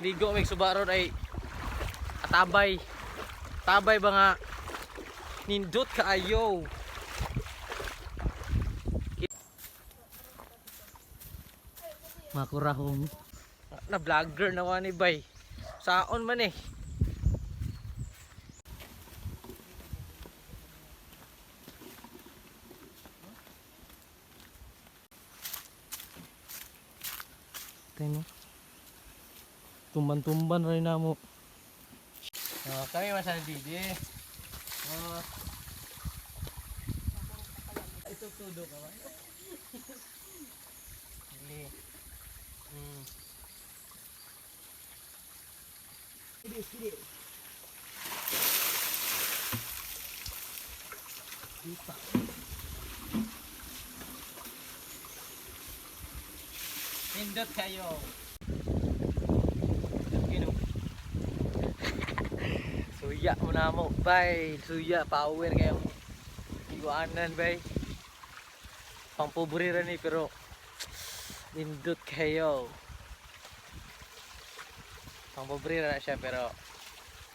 Ligo mig suba ron ay atabay. Tabay ba nga nindot kaayo. Makurahong. Na vlogger na wani bay. Saon man eh. Tayo. Tumban-tumban rin na mo. Oh, kami masal didi. Oh. Ito tudo ka ba? Dili. Dita. Pindot kayo. Gino. Suya mo na mo, bay. Suya, power kayo. Iwanan, bay. Pangpobre ra ni pero nindot kayo. Pangpobre ra na siya pero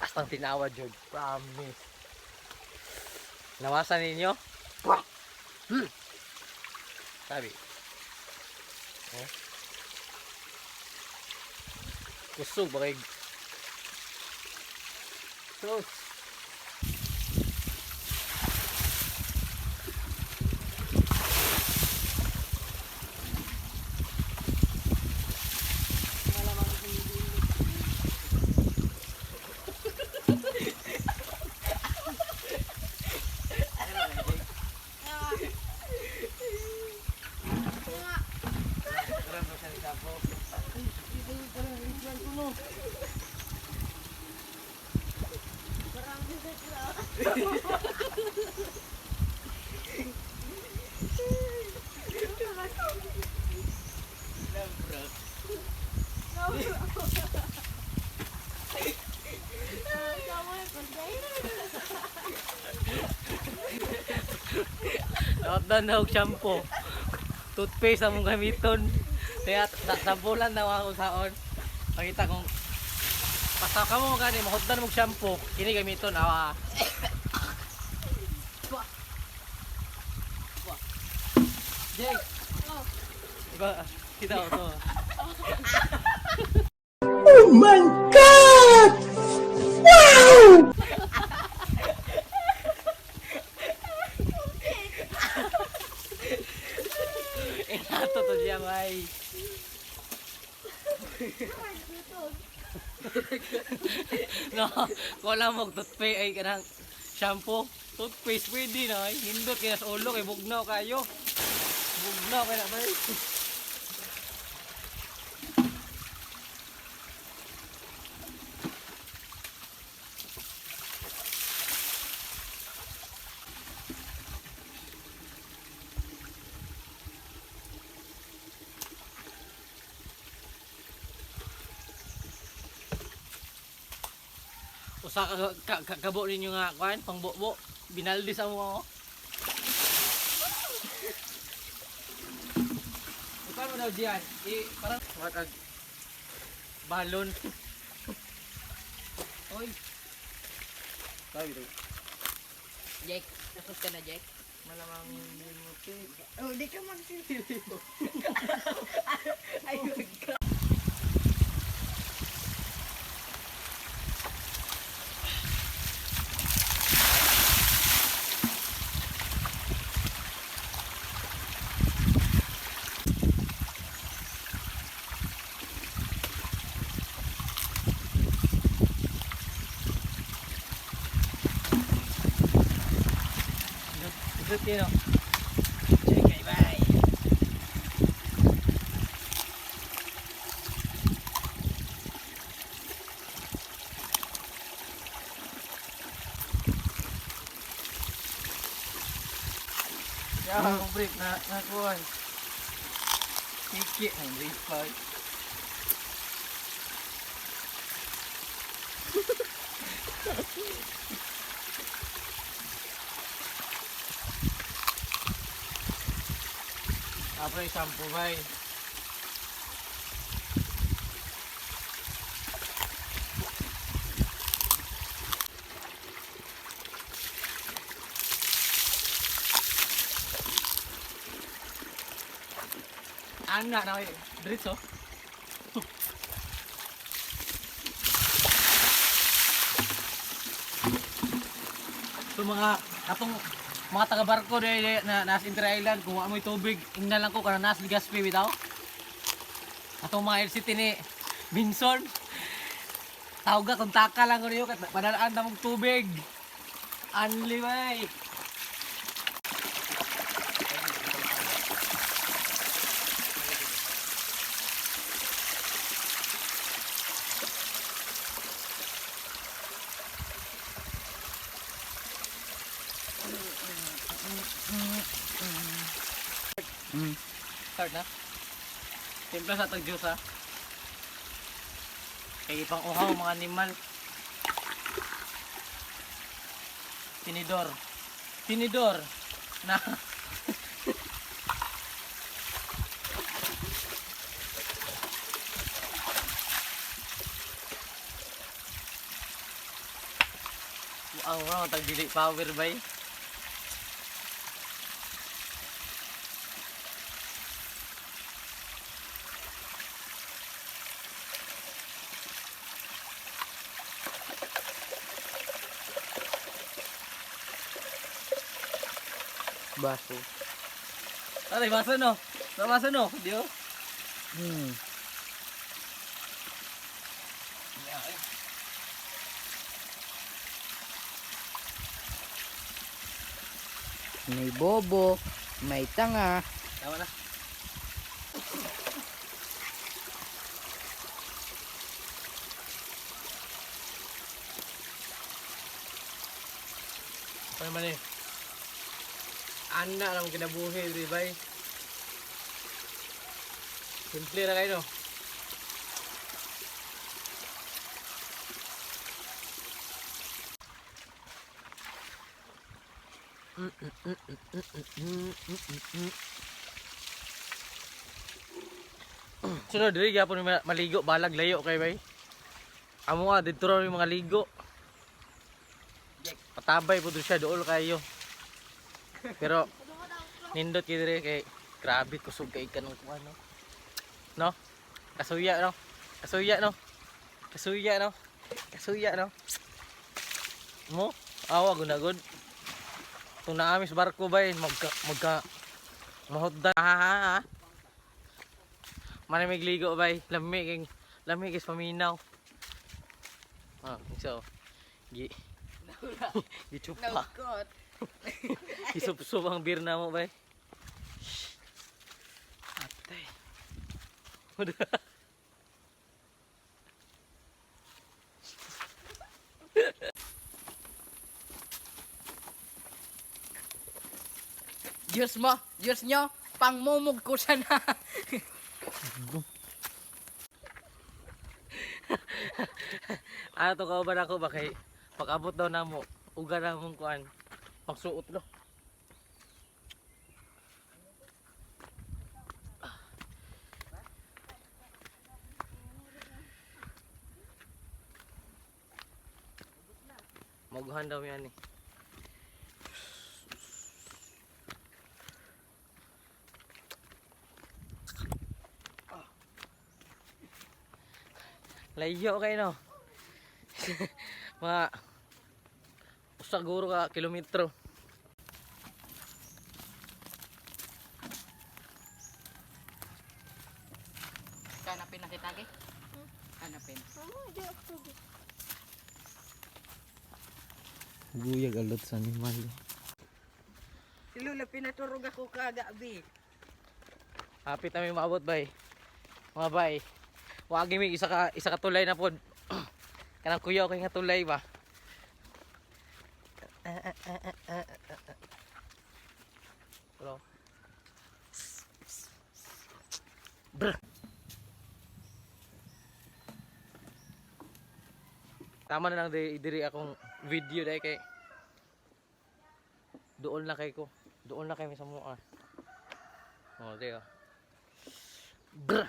astang tinawa jud, promise. Nawasan ninyo? Sabi. Oh. Kusog ba kay. Sus. Dapat na og shampoo. Toothpaste among gamiton. Kaya sampulan na ako saon. Pakita kung basta ka mo gani mahutdan mo shampoo, kini gamiton awa. Jake. Diba, kita ko to. Oh my God! Wow! Inato to siya, bay. No, wala mo toothpaste ay kanang shampoo, toothpaste pwede na ay hindot kay sa ulo kay bugnaw kayo. Bugnaw kay na bay. Usa ka kabo ninyo nga kuan pangbobo binaldi sa mo ako. Ikaw mo daw diyan. I parang matag balon. Oy. Sabi to. Jake, tapos ka na, Jake? Malamang muti. Oh, di ka magsisilip. Ay, wag ka. Isot yun, oh. Check, bye. Ya, akong brief na nakuha. Tiki ang brief pa. Apre shampoo bay. Ana na kay diretso. So mga atong mga taga barko dai na nas Inter Island kung wa mo'y tubig, ingnan lang ko kana nas Legazpi bitaw. Atong mga LCT ni Binson. Tawga kung taka lang ko niyo kat padalaan na mong tubig. Anli bay. Start na. Timpla sa tag juice ha. Kay ipang uhaw mga animal. Tinidor. Tinidor na. Ang mga tag dili power bay. Baso. Tatay, basa no. Basa no. Diyo. May bobo, may tanga. Tama na. Ano man eh. Ana lang kinabuhi, di ba? Simple ra kayo, no? Sunod diri gyapon mi maligo balag layo kay bay. Amo nga didto ra mi mga ligo. Patabay pud siya dool kayo. Pero nindot kay diri kay grabe kusog kay kanang kuan no. No? Kasuya no. Kasuya no. Kasuya no. Kasuya no. Mo awa gunagod. Tung naami sa barko bay magka magka mahutdan ha ha ha. Manamig ligo bay, lami kay lami kay paminaw. Ah, so gi gichupa. Naukot. Gisupsup ang beer na mo bay. Atay. Diyos mo, Diyos nyo, pangmumog ko sana. Ano to kauban ako ba kay pag-abot daw namo, uga na mong kuan. Pagsuot lo. Maguhan daw yan eh. Layo kayo no. Mga usa guro ka kilometro. Kanapin na kita, ge? Kanapin. Guyag alot sa animal. Si Lula, pinaturog ako kagabi. Hapit na may maabot bay. Mga bay. Wagi mi isa ka tulay na pod. Kanang kuya kay nga tulay ba. Bro. Brr. Tama na lang di diri akong video dai kay doon na kay ko. Doon na kay mi sa mua. Oh, di oh. Brr.